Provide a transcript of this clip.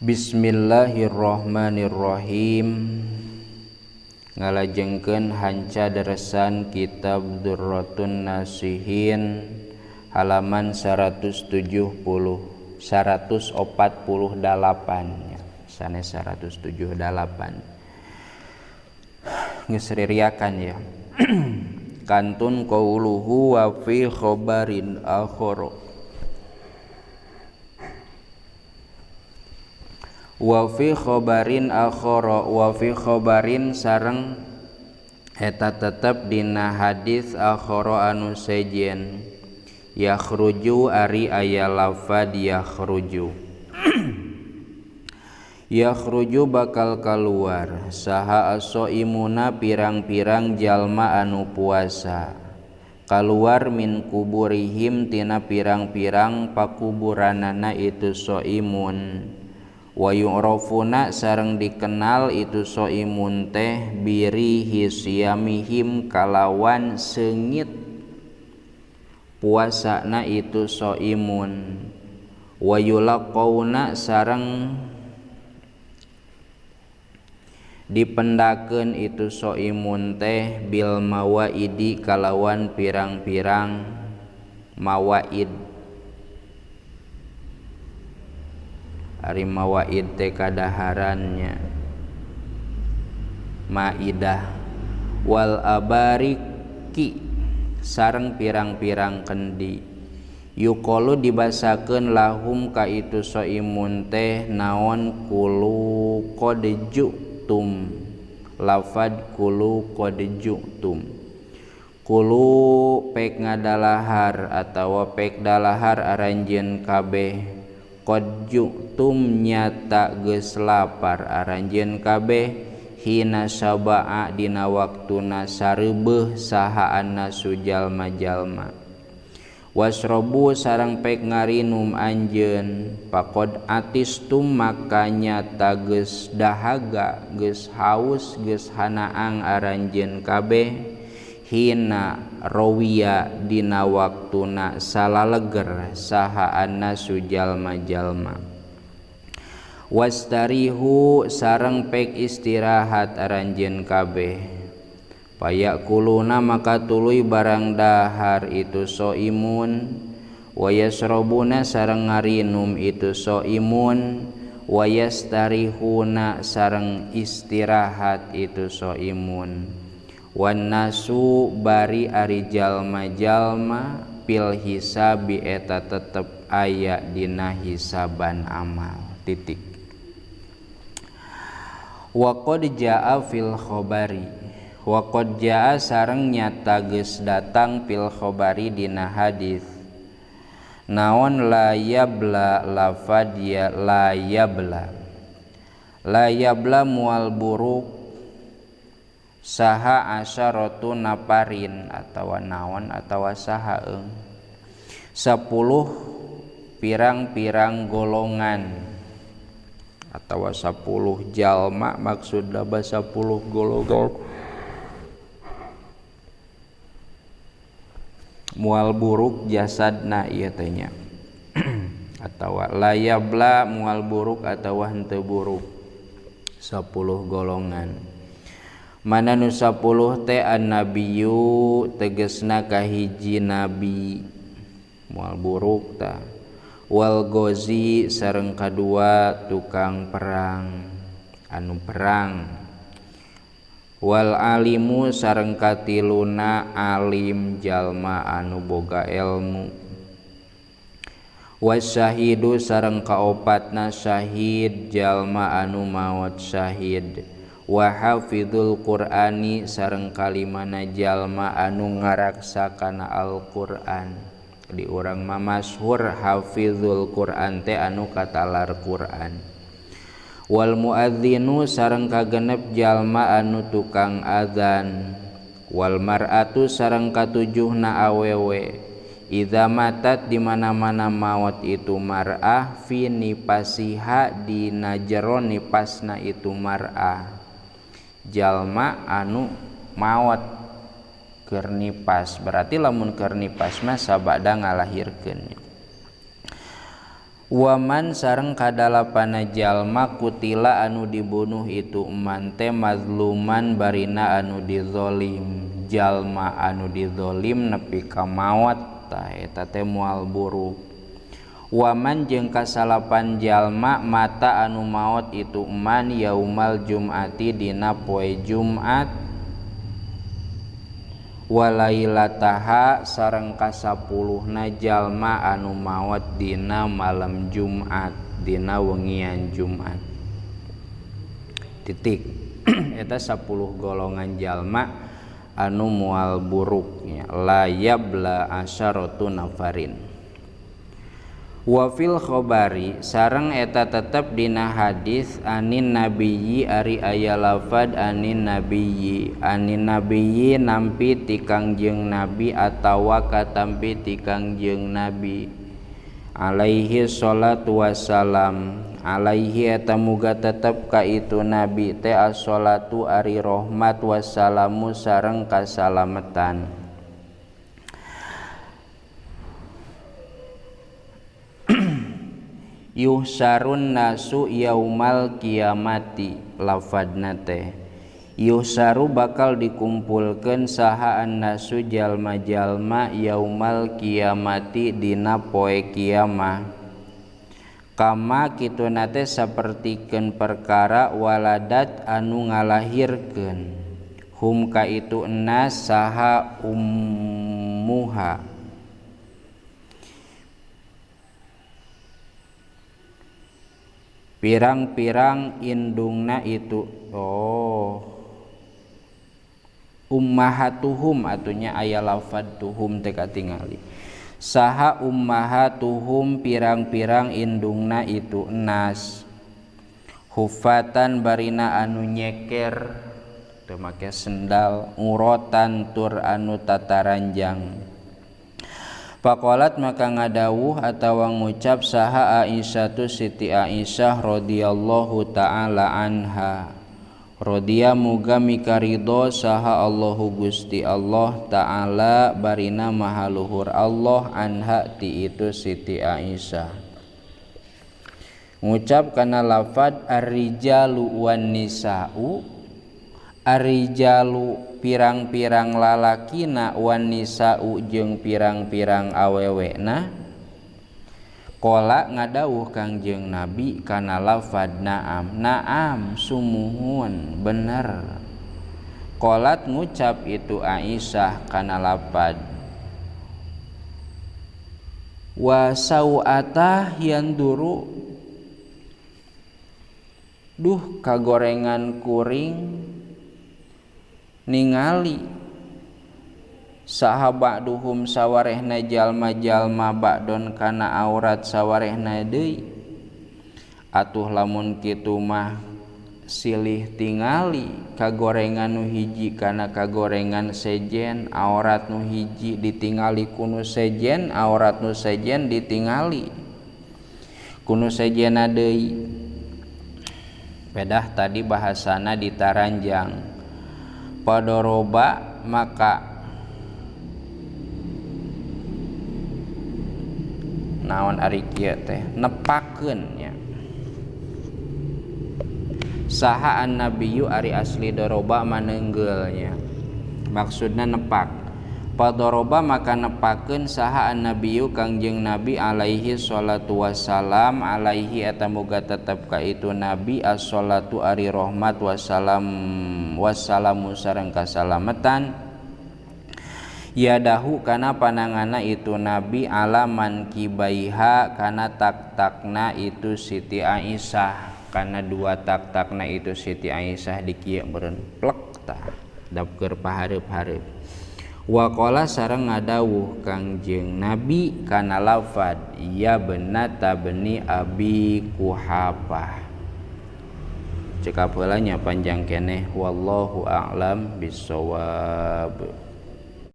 Bismillahirrahmanirrahim. Ngalajengkeun hanca deresan kitab Durratun Nasihin halaman 170 148 sanes 178. Geus ririakan ya. Kantun qauluhu wa fi khabarin akhara. Wa fi khabarin akhara, wa fi khabarin sareng eta tetep dina hadis akhara anu sejen. Yakhruju ari aya lafad yakhruju. Yakhruju bakal kaluar saha as-shaimuna pirang-pirang jalma anu puasa. Kaluar min kuburihim tina pirang-pirang pakuburanana itu shaimun. Wa yu'rafuna sareng dikenal itu shaimun teh birihi siyamihim kalawan seungit puasana itu shaimun. Wa yulaqauna sareng dipendakeun itu shaimun teh bil mawaidi kalawan pirang-pirang mawaid. Ari mawaid teh kadaharannya maidah. Wal abariki sareng pirang-pirang kendi. Yuqalu dibasakeun lahum ka itu shaimun teh naon kulu qad ju'tum. Lafad kulu qad ju'tum. Kulu pek ngadalahar atawa pek dalahar aranjeun kabeh. Qad ju'tum nyata geus lapar aranjeun kabeh hina saba'a dina waktuna sareubeuh saha annasu jalma-jalma. Wasrobu sareng pek ngarinum anjeun faqad atistum maka nyata geus dahaga geus haus geus hanaang aranjeun kabeh hina rawiya dina waktuna salaleger saha annasu jalma-jalma. Wastarihu sareng pek istirahat aranjeun kabeh. Payakuluna maka tuluy barang dahar itu shaimun. Wa yasrobuna sareng ngarinum itu shaimun. Wa yastarihuna sareng istirahat itu shaimun. Wan nasu bari ari jalma-jalma pil hisabi eta tetep aya dina hisaban amal. Titik. Wa qad jaa fil khabari. Wa qad jaa sareng nyata geus datang fil khabari dina hadis. Naon la yabla lafad ya la yabla. La yabla mual buruk saha asyaratu naparin atawa naon atawa saha eung 10 pirang-pirang golongan atawa 10 jalma maksudna 10 golongan mual buruk jasadna ieu teh nya. Atawa layabla mual buruk atawa henteu buruk 10 golongan. Mana nu 10 teh annabiyu tegesna kahiji nabi mual buruk tah. Wal gozi sareng kadua tukang perang anu perang. Wal alimu sareng katiluna alim jalma anu boga ilmu. Wasyahidu sareng kaopatna syahid jalma anu maot syahid. Wa hafizul Qur'ani sareng kalimana jalma anu ngaraksa kana Al-Qur'an. Di urang mah masyhur hafizul Qur'an teh anu katalar Qur'an. Wal muadzinu sareng kagenep jalma anu tukang adzan. Wal mar'atu sareng katujuhna awewe. Idza matat di mana-mana maot itu mar'ah fi nipasiha dina jero nipasna itu mar'ah. Jalma anu maot keur nipas berarti lamun keur nipas mah sabada ngalahirkeun. Waman sareng kadalapana jalma kutila anu dibunuh itu eman teh mazluman barina anu dizolim, jalma anu dizolim nepi ka maot tah eta teh moal buruk. Waman jeung kasalapan jalma mata anu maot itu eman yaumal jum'ati dina poe Jumat walailataha sareng kasapuluhna jalma anu maot dina malam Jumat dina wengian Jumat titik. Eta 10 golongan jalma anu moal buruknya la yabla asyaratu nafarin. Wa fil khobari sareng eta tetep dina hadis anin nabiyyi ari aya lafad anin nabiyyi, anin nabiyyi nampi ti Kangjeng Nabi atawa katampi ti Kangjeng Nabi alaihi sholatu wassalam. Alaihi eta muga tetep ka itu nabi teh as-sholatu ari rahmat wassalamu sareng kasalametan. Yuhsarun nasu yaumal kiamati lafadna teh yuhsaru bakal dikumpulkeun saha annasu jalma-jalma yaumal kiamati dina poe kiamah kama kituna teh sapertikeun perkara waladat anu ngalahirkeun hum ka itu ennas saha ummuha pirang-pirang indungna itu oh ummahatuhum atunya aya lafad tuhum teh katingali saha ummahatuhum pirang-pirang indungna itu enas hufatan barina anu nyeker teu make sendal urotan tur anu tataranjang. Faqalat maka ngadawuh atawa ngucap saha Aisyah Siti Aisyah radhiyallahu ta'ala anha radhiya muga mikaridho saha Allahu Gusti Allah ta'ala barina maha luhur Allah anha ti itu Siti Aisyah ngucap kana lafad ar-rijalu wan nisa'u ar-rijalu pirang-pirang lalakina wan nisa'u jeung pirang-pirang awewena. Qala ngadawuh Kangjeng Nabi kana lafad na'am na'am sumuhun bener. Qalat ngucap itu Aisyah kana lafad wa sau'atah yanduru duh kagorengan kuring ningali saha ba'duhum sawarehna jalma-jalma ba'don kana aurat sawarehna deui atuh lamun kitu mah silih tingali kagorengan nu hiji kana kagorengan sejen aurat nu hiji ditingali kunu sejen aurat nu sejen ditingali kunu sejena deui. Pedah tadi bahasana ditaranjang padoroba maka naon ari kieu teh nepakeun nya saha annabiyyu ari asli doroba manenggeulnya maksudna nepak. Padoroba maka nepakeun saha annabiyyu Kangjeng Nabi alaihi sholatu wassalam alaihi eta muga tetep ka itu nabi as-sholatu ari rahmat wassalam wassalamu sareng kasalametan yadahu kana panangana itu nabi alaman kibaiha kana tak-takna itu Siti Aisyah kana dua tak-takna itu Siti Aisyah dikieu meureun plek tah dapker pahareup-hareup. Waqala sareng ngadawuh Kangjeng Nabi kana lafad ya benata beni Abi Kuhafah. Cekap heula nya panjang keneh wallahu a'lam bissawab.